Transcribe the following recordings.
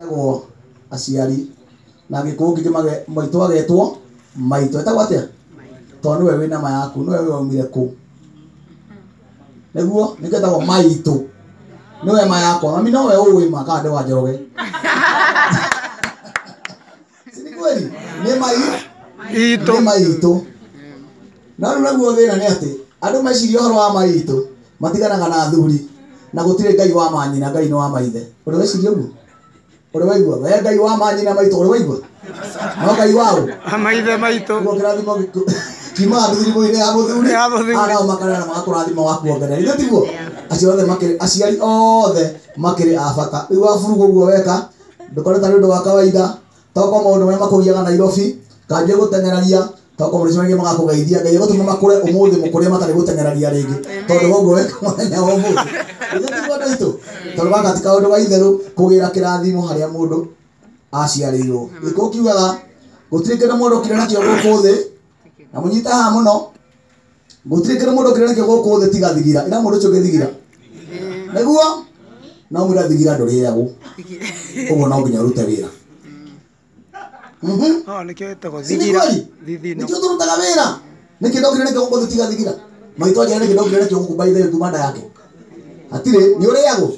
Gwo aciari na gĩkũyũ kĩngĩ maitũ agetwo maitũ etagwo atĩa tondũ nĩwe wĩna ma yaku nĩwe waumire kũ nĩguo nĩkĩo etagwo maitũ nĩwe ma yakwa mami nowe ũĩ ma kana ndĩ wa Njoroge si ni kweli nĩ mai Itũ. nĩ maitũ no rĩu naguo thĩna nĩ atĩ andũ meciria ũhoro wa maitũ matiganaga na athuri na gũtirĩ Ngai wa manyina Ngai nĩ wa maithe ũrĩ weciria ũguo ũrĩ waigua we Ngai wa manyina maitũ ũrĩ waigua no Ngai wa ũ Maithe maitũ. nĩguo kĩrathimo kiumaga mĩthirimo-inĩ ya mũthuri Ya mũthuri. aya nao makarera magakũrathima wa kuongerera ithe tiguo acio othe makĩrĩ aciari othe makĩrĩ a bata rĩu waburuga ũguo weka ndũkore tarĩ ũndũ wa kawaida toko maũndũ marĩa makũgiaga Nairobi kanjie gũteng'eragia toko mũrĩcemanagia magakũgeithia Ngai egũtũma makũre ũmũthĩ mũkũrĩa matarĩ gũteng'eragia rĩngĩ tondũ woguo weka mũthenya wa ũmũthĩ ithe tiguo andũ aitũ tondũ gaka ti kaũndũ ga itherũ kũgĩra kĩrathimo harĩa mũndũ aciarĩirwo gĩkũyũ kiugaga gũtirĩ kĩndũ mũndũ okire nakĩo gũkũ thĩ na mũnyite haha mũno gũtirĩ kĩndũ mũndũ okire nakĩo gũkũ thĩ tiga thigira ĩra mũndũ ũcio ũngĩ thigira nĩguo no mwĩra thigira ndũrĩagwo ũguo no nginya ũrute wĩra. Oh, nĩkĩo ĩtagwo Si ni thigira. kweli? Thithino. Nĩkĩo tũrutaga wĩra nĩkĩ ndokire nakĩo gũkũ thĩ tiga thigira maitũ anjĩra nĩkĩ ndokire nakĩo gũkũ by the way kuma nda yake hatirĩ nĩ ũrĩagwo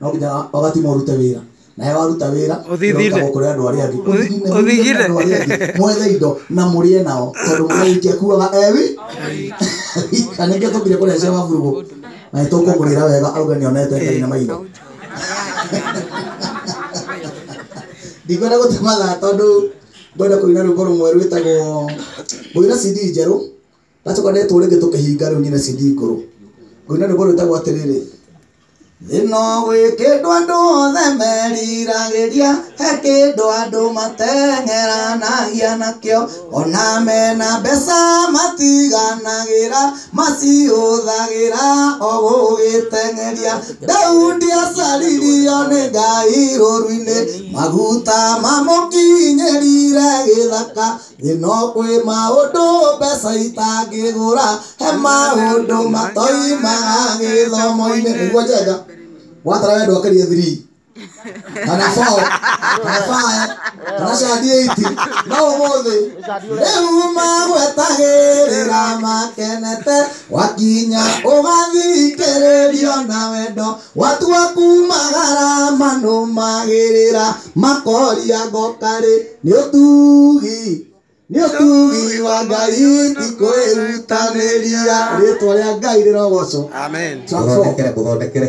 no nginya wagatima ũrute wĩra nawe waruta wĩra Ũthithine. ũrutagwo kũrĩ andũ arĩa angĩ Ũthigine. Ũthithine andũ arĩa angĩ mwethe indo na mũrĩe nao tondũ mũrĩ wiki akuaga ewi kana nĩkĩo tũkire kũrĩa cia maburugũ na nĩtũkũmũrĩra wega auge nĩonete Ngai na maitho ndikwenda gũte mathaa tondũ ngwenda kũina rwĩmbo rũmwe rwĩtagwo ngũina CD njerũ ndacoka ndetwo rĩngĩ tũkĩhinga rĩu nyine CD ngũrũ ngũina rwĩmbo rwĩtagwo atĩrĩrĩ thĩno gwĩ kĩndũ andũ othe meriragĩria he kĩndũ andũ mateng'eranagia nakĩo ona mena mbeca matiganagĩra maciũthagĩra o gũgĩteng'eria Daudi acaririo nĩ Ngai rũru-inĩ maguta mamũkinyĩrire gĩthaka thĩno kwĩ maũndũ mbeca itangĩgũra he maũndũ matoimaga gĩthomo-inĩ nĩguo njenga watara wendo akĩrie 3 kana 4 kana 5 kana candi 8 no ũmũthĩ rĩu magwetagĩrĩra makenete wakinya ũgathikĩrĩrio na wendo watua kumagara manũmagĩrĩra makoria ngokarĩ nĩ ũtugi wa Ngai ti kwĩrutanĩria rĩtwa rĩa Ngai rĩrogocwo. Amen. Track four. Gũthondekere gũthondekere.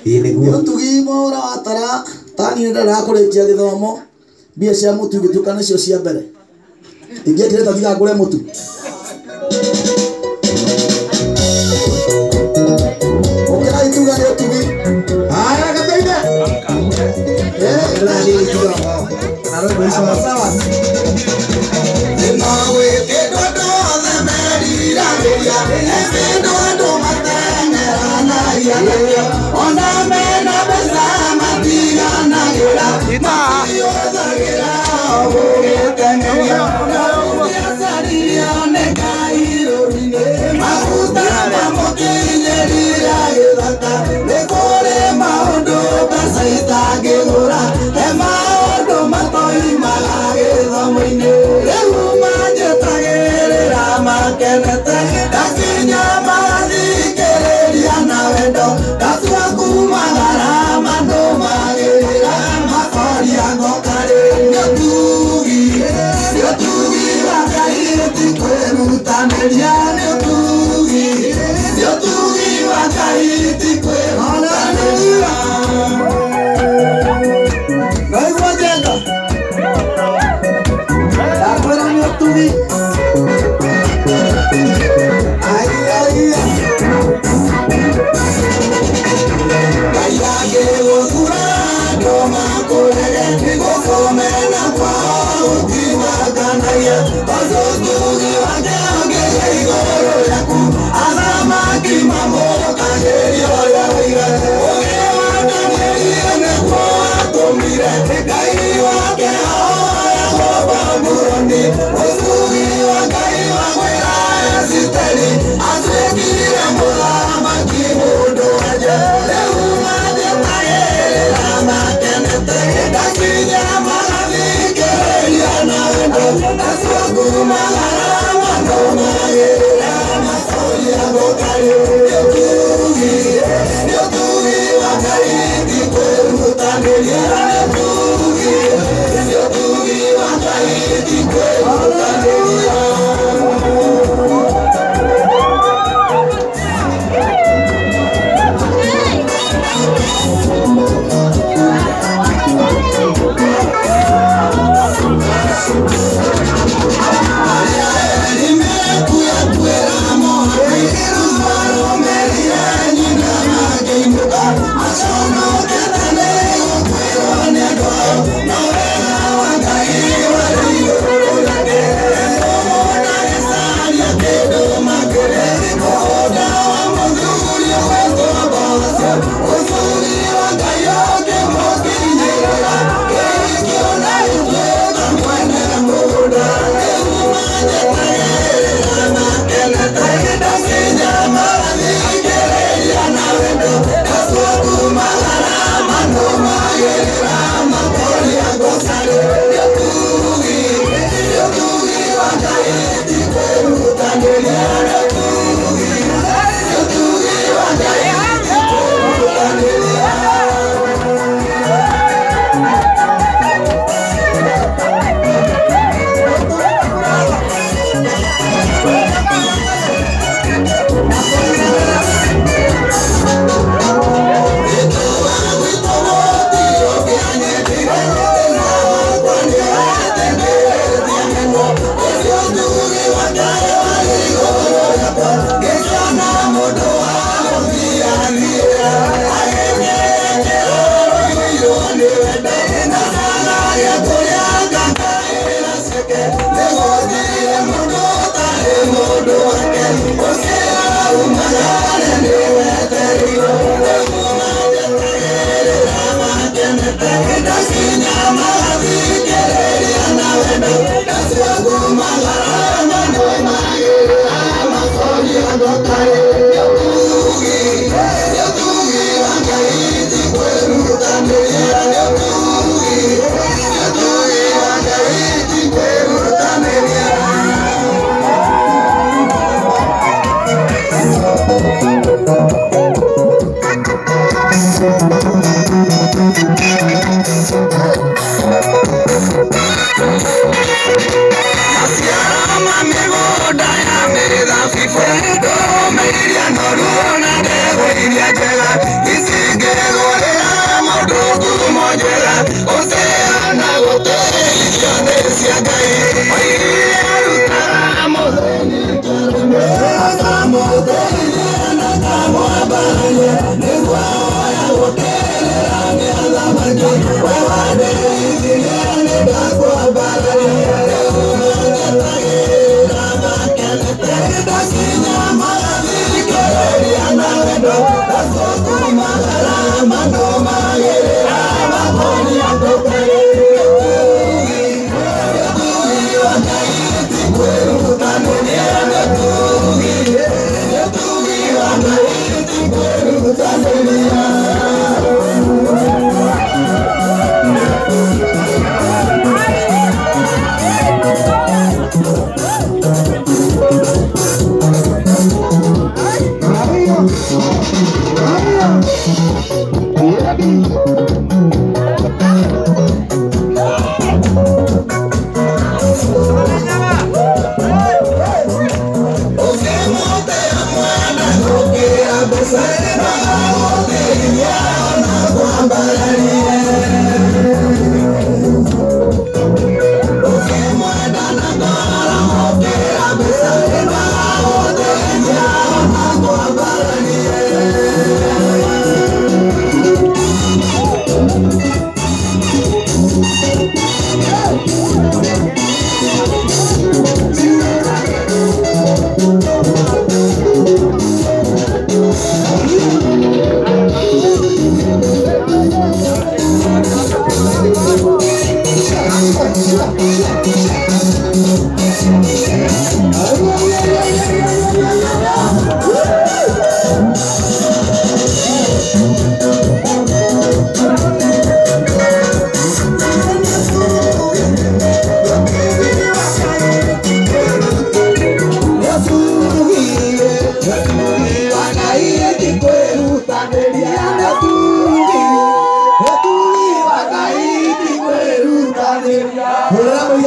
Ĩĩ nĩguo. Nĩ ũtugi mũra watara tani nĩ kũrĩkia gĩthomo mbia cia mũtu igĩtuĩka nĩcio cia mbere ingĩekire ta tiga ngũre mũtu ũkĩra ituga nĩ ũtugi Haya gataine. Sawa sawa. Thĩna gwĩ kĩndũ andũ othe meriragĩria he kĩndũ andũ mateng'eranagia nakĩo ona mena mbeca matiganagĩra maciũthagĩra o gũgĩteng'eria Daudi acaririo nĩ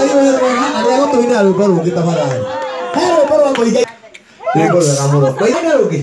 Ngai we mwega na nĩegũtũinĩra rwĩmbo rũngĩ tafadhali. He rwĩmbo rwa Mũigai. Rwĩmbo rwega mũno. Mũigai rũngĩ.